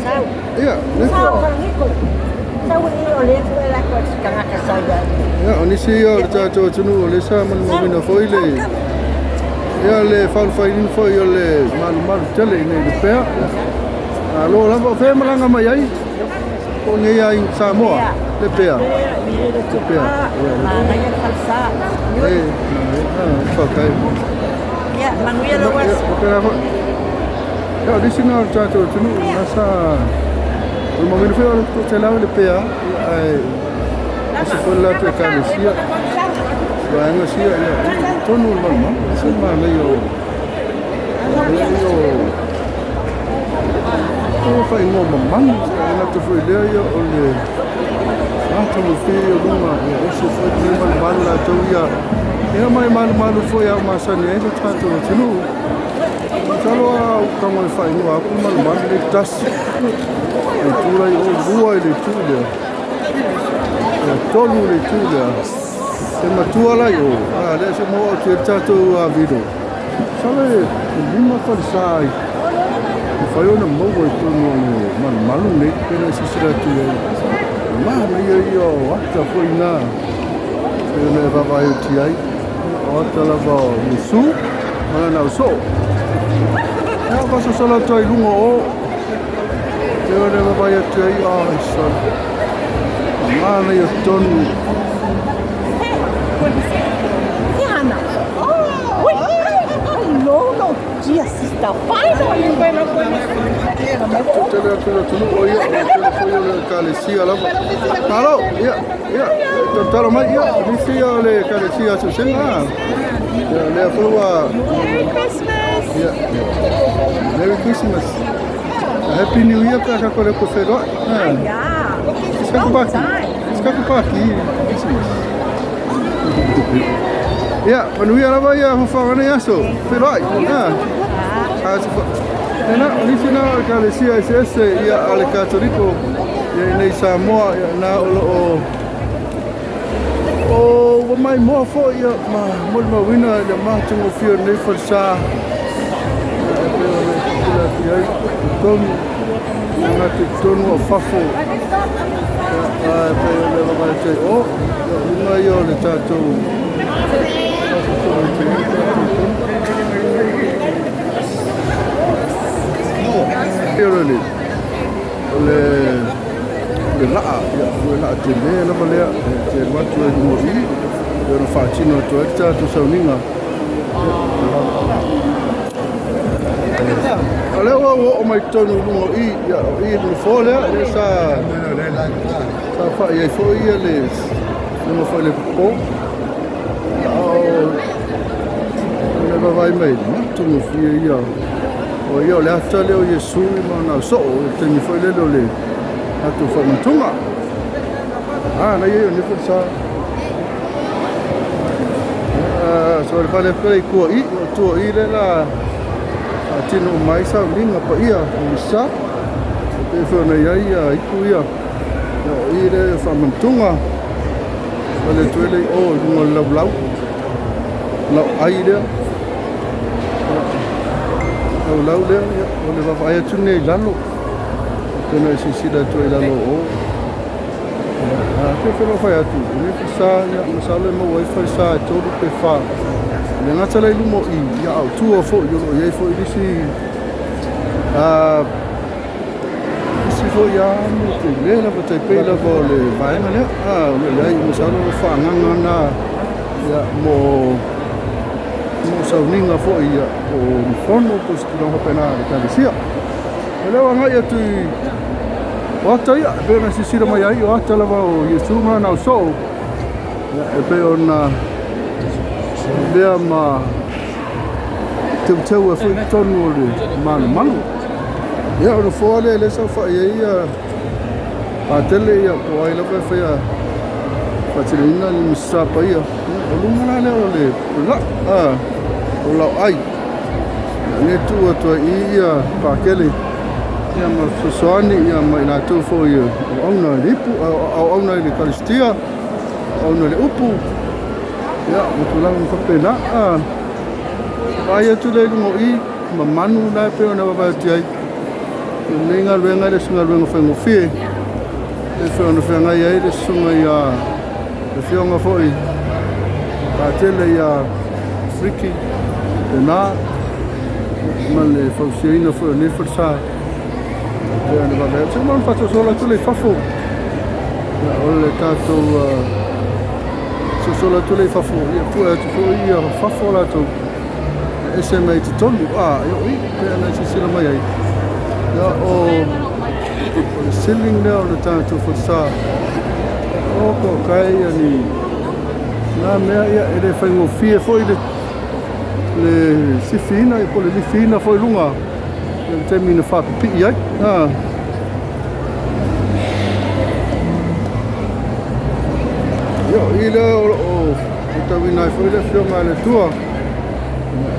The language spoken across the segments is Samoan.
Sau. Ia, le Sau falaniko. Sau i o le fu la ko tagata sa ia. Ia, o nisi ia o le tatou atunuu o lea sa molimauina foi le ia le faaulufailina foi o le malumalu tele i nei Lepea. Malo lava, o fea e malaga mai ai? Po o nei lava i Samoa? Lepea. Lepea. Manaia le falesa. E, faafetai. Ia, manuia lou Ia, aso. faapena foi. Ia, o nisi na o le tatou atunuu na sa molimauina foi o le toatelau i Lepea, ia, ae ese foi le latou ekalesia. Vaega sia, ia, tonu o le malumalu, ese le manaia o mea ia o faaigoa mamanu, e gata foi i lea ia o le matagofie ia o luga, ia ese foi lenei malumalu latou ia, ia ma e malumalu foi a o masani ai le tatou atunuu. Masalo a ou tago e faaigoa atu malumalu le tasi, le itu la i o, lua i le itu lea, ia tolu i le itu lea, e matua la i o, a lea se maua atu ai le tatou video. Masalo e lima falesa i mafai ona maua i totonu o le malumalu lenei, pe na silasila atu i ai. Manaia ia o ata foi na, pei ona e vaavaai atu i ai, o ata lava o Iesu ma lana ausoo. Ia, faasoasola atu ai i luga o o, pei ona e vaavaai atu i ai, ai sole. Manaia tonu. Hana. Oh, hello, no. Dear sister, finally. Tele atu le atunuu o ia, o le tele foi o le ekalesia lava. Malo, ia, ia, tatalo mai, ia, nisi ia o le ekalesia Eseesega. Ia, lea foi ua Merry Christmas. Ia, Merry Christmas. Happy New Year pe a tatou le toe feiloai. Ah. Yeah. Skaku paki. Skaku paki. Christmas. Ia, manuia lava ia fofoga nei aso. Feiloai. Ah. Ah, se fa. Ena, o nisi na o ekalesia eseese ia a le Katoliko ia i nei Samoa ia na o lo o o ua maimoa foi ia ma molimauina i le matagofie o lenei falesa. Ia, e pei ona e silasila atu i ai i totonu, e gata i totonu o fafo. Ia, a e pei ona e vaavaai atu ai o, ia, o luga ia o le tatou faasoasola atu ai le tatou tonu. Ia o le o le le laa, ia, o le laa tele lava lea, e te alu atu ai i luga o i, e ona faatino atu ai le tatou sauniga. O lea ua oo mai totonu i luga o i, ia, o i le nofoa lea, lea sa saofai ai foi ia le luga foi le popo. Ia, o le vaavaai mai, matagofie ia. O ia o le ata lea o Iesu ma ona ausoo, o le taimi foi lele o le tatou faamanatuga. Ah, na ia o nei falesa. Ah, so le fale atu i tua i, o tua i le la faatino uma ai sauniga paia o misa. E pei foi ona i ai ia ipu ia. Ia, o i le faamanatuga. Fale atu ai le i o i luga o le laulau. Lau ai lea. Laulau lea, ia, o le vaavaai atu nei i lalo. Pei ona e silasila atu ai i lalo o o. A te whenua atu, o nei falesa, ia, masalo e maua ai falesa e tolu pe fa. Le gata la i luma o i, ia au tua foi, o lo o i ai foi nisi, isi foi a mo te le lava tai pei lava o le vaega lea. Ah, o le leai, masalo o faagaga na, ia, mo sauniga foi, ia, o ni fono po o se tulaga faapena a le ekalesia. O lea ua agai atu i o ata ia, e pei ona silasila mai ai, o ata lava o Iesu ma lana ausoo, ia, e pei ona lea ma teuteu ai foi totonu o le malumalu. Ia, o nofoa lea lea saofai ai ia patele ia po o ai lava e faia faatinoina le misa paia. Ia, o luga la lea o le la, ah, o lau ai. Ia, lea tuu atu ai i ia pakele ia ma fesoasoani ia ma i latou foi o auauna i le ipu, auauna i le ekalesia, auauna i le upu, ia ma tulaga uma faapena. Ah, vaai atu lea i luga o i, ma manu na e pei ona vaavaai atu i ai. Lenei galuega e le o se galuega faigofie, e pei ona feagai ai le susuga ia le Afioga foi Patele ia Ricky Lena ma le fausiaina foi o lenei falesa. E pei ona vaavaai atu, se i faasolosolo atu lea i fafo. O le tatou solosolo atu lea i fafo, ia pue atu foi fafo latou e ese mai totonu. O i pei ona e silasila mai ai, ia, o le ceiling lea o le tatou falesa. O tokai ia ni na mea, ia, e le faigofie foi le sifiina po o le lifiina foi i luga i le taimi na faapipii ai. Ia, o i lea o lo o matauina ai foi le Afioga a le Atua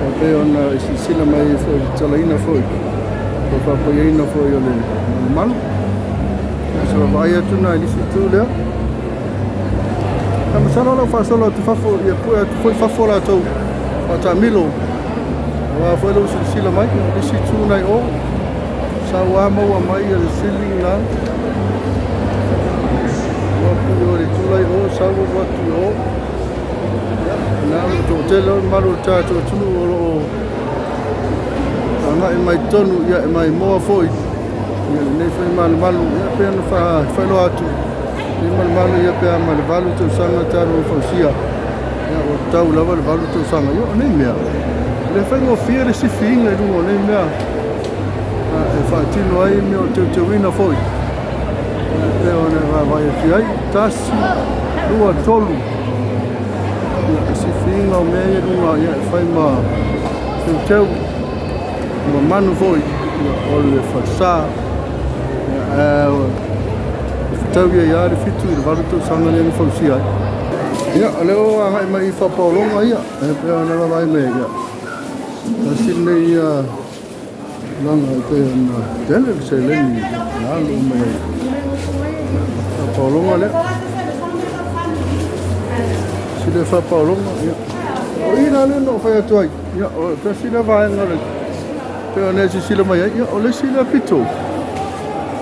e pei ona e silasila mai ai foi i le tatalaina foi po o le faapaiaina foi o le malumalu. O se vaavaai atu lena i le isi itu lea. Ia masalo o lau faasolo atu i fafo, ia pue atu foi fafo latou faataamilo. Aua foi lou silasila mai, o le isi itu lena i o, sa ua maua mai le ceiling na. Ua atu i o i le itu la i o, sau alu atu i o. Ia, na o le toatele o le mamalu o le tatou atunuu o lo o agai mai totonu, ia, e maimoa foi ia lenei foi malumalu. Ia pei ona faailoa atu lenei malumalu, ia pe a ma le 8 tausaga talu ona fausia, ia ua tau lava le 8 tausaga. Ia o nei mea e le faigofie le sifiina i luga o nei mea e faatino ai mea o le teuteuina foi e pei ona e vaavaai atu i ai. 1, 2, 3, ia, le sifiina o mea ia i luga, ia, e fai ma teuteu ma manu foi, ia, o le falesa. Ia, ae fetau ia ia le 7 i le 8 tausaga lea na fausia ai. Ia, o lea ua agai mai i faapaologa ia, e pei ona vaavaai mai ai, ia, tasi lenei ia tulaga e pei ona tele le seleni na alu mai ai. Faapaologa lea. Si le faapaologa, ia. O i la lea na ou fai atu ai, ia, o tasi lea vaega o le pei ona e silasila mai ai, ia, o le isi lea pito.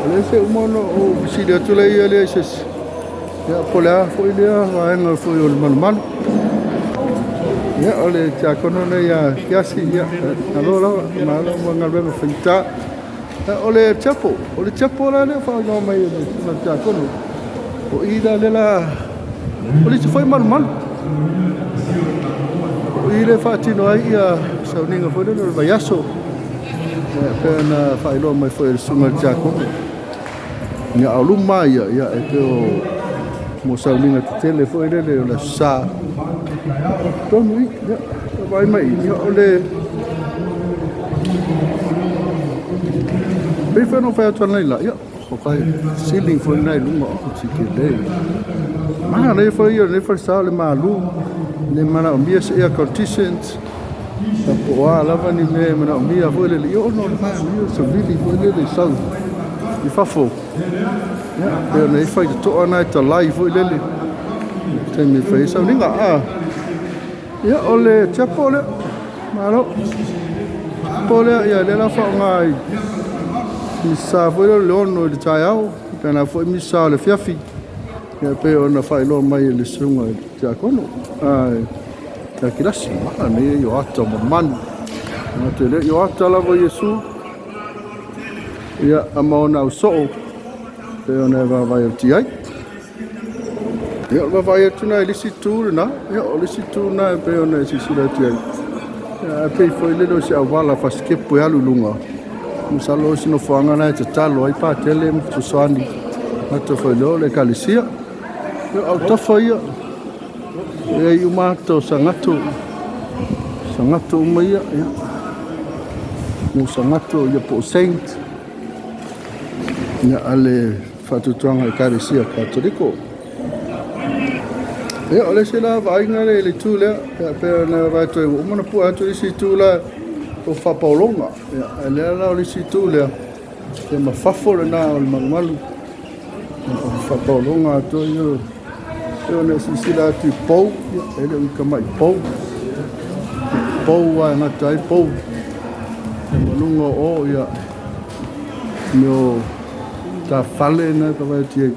O lea se uma ona ou fesili atu lea ia lea i se isi, ia, po o le a foi lea vaega foi o le malumalu. Ia, o le tiakono nei ia Kiasi, ia, malo lava, malo mo galuega faigata. Ia, o le tiapo, o le tiapo la lea faaigoa mai e le tiakono. O i la lea la, o le isi foi malumalu. O i lea faatino ai ia sauniga foi lea o le vaiaso. Ia, pei ona faailoa mai foi e le susuga i le tiakono. Ia, a o luma ia, ia, e pei o mo sauniga tetele foi lele o le Aso Sa. Totonu i, ia, vaai mai i, ia, o le pei foi ona ou fai atu analeila, ia, o kai ceiling foi lena i luga o si tele. Manaia foi ia lenei falesa o le malu, le manaomia se air conditions, po o a lava ni mea e manaomia foi lele, ia, ona o le manaia o le savili foi lele i sau i fafo. Ia, pei ona i ai faitotoa na e talai foi lele taimi e fai ai sauniga. Ia, o le tiapo lea, malo. Tiapo lea, ia, lea la faaaoga i misa foi lea o le 6 i le taeao, pe na foi misa o le afiafi. Ia, pei ona faailoa mai e le susuga i le tiakono. Ia kilasi, manaia ia o ata mamanu. Gata i lea, o ata lava o Iesu, ia, ma ona ausoo, pei ona e vaavaai atu i ai. Ia, o le vaavaai atu lena i le isi itu lena, ia, o le isi itu lena e pei ona e silasila atu i ai. Ia, ae pei foi lele o se auala fasikepu e alu i luga. Masalo o se nofoaga lena e tatalo ai Patele ma fesoasoani gata foi lea o le ekalesia. Ia, autafa ia, e i uma ata o Sagato, Sagato uma ia, ia. Mo Sagato, ia, po o Saint, ia, a le faatuatuaga ekalesia Katoliko. Ia, o le isi la vaaiga lea i le itu lea, ia, pei ona vaai atu ai, ua uma ona pue atu le isi itu la o faapaologa. Ia, a lea la o le isi itu lea, ia, ma fafo lena o le malumalu. Ia, o faapaologa atoa ia, pei ona e silasila atu i pou, ia, e le o ni tamai pou. Pou lava e gata ai pou. Ia, ma luga o o, ia, Mea o tafale na e vaai atu i ai.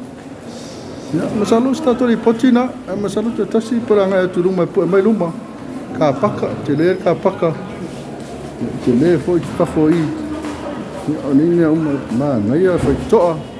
Ia, masalo se tatou lipoti na, ae masalo toe tasi pe o le a agai atu i luma e pue mai luma. Kapaka, tele le kapaka, tele foi fafo i. Ia, o nei mea uma, manaia faitotoa.